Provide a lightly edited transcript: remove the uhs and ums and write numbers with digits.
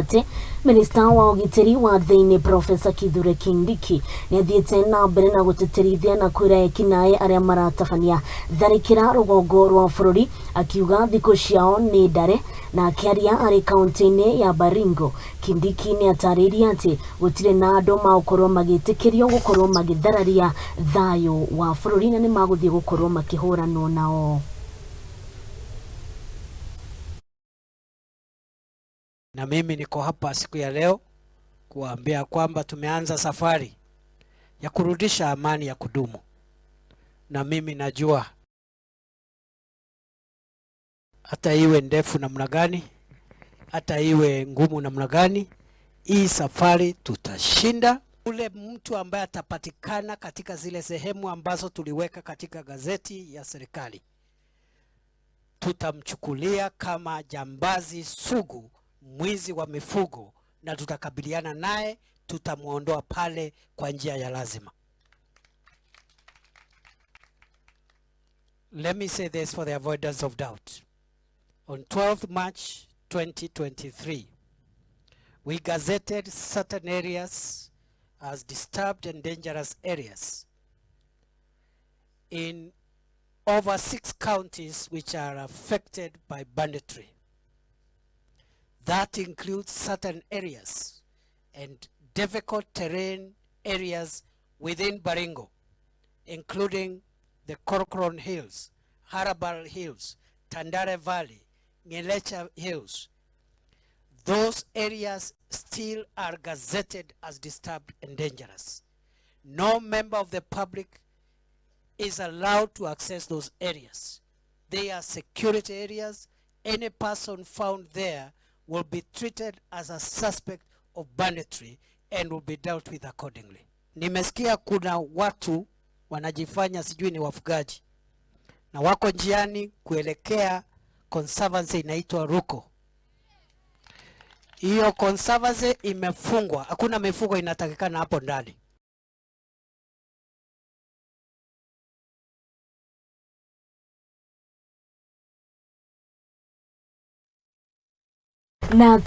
Nĩ atĩ minista wa ũgitĩri wa thĩinĩ Profesa Kithure Kindiki nĩ athiĩte na mbere na gũtĩtĩrithia na kwĩra ekinaĩ arĩa maratabania tharĩkĩra rũgongo rwa bũrũri, akiuga thikũ ciao nĩ ndare. Na akĩaria arĩ kaunti-inĩ ya Baringo, Kindiki nĩ atarĩirie atĩ gũtirĩ na andũ magũkorwo magĩtĩkĩrio gũkorwo magĩthararia thayũ wa bũrũri na nĩ magũthiĩ gũkorwo makĩhũranwo nao. Na mimi niko hapa siku ya leo kuambia kwamba tumeanza safari ya kurudisha amani ya kudumu, na mimi najua hata iwe ndefu namna gani, hata iwe ngumu namna gani, hii safari tutashinda. Ule mtu ambaye atapatikana katika zile sehemu ambazo tuliweka katika gazeti ya serikali, tutamchukulia kama jambazi sugu, mwizi wa mifugo, na tutakabiliana naye, tutamuondoa pale kwa njia ya lazima. Let me say this for the avoidance of doubt. On 12th March 2023, we gazetted certain areas as disturbed and dangerous areas in over 6 counties which are affected by banditry. That includes certain areas and difficult terrain areas within Baringo, including the Corcoran Hills, Harabal Hills, Tandare Valley, Ngelecha Hills. Those areas still are gazetted as disturbed and dangerous. No member of the public is allowed to access those areas. They are security areas. Any person found there will be treated as a suspect of banditry and will be dealt with accordingly. Nimesikia kuna watu wanajifanya sijui ni wafugaji na wako njiani kuelekea conservancy inaitwa Ruko. Hiyo conservancy imefungwa, hakuna mifugo inatakikana hapo ndani. Na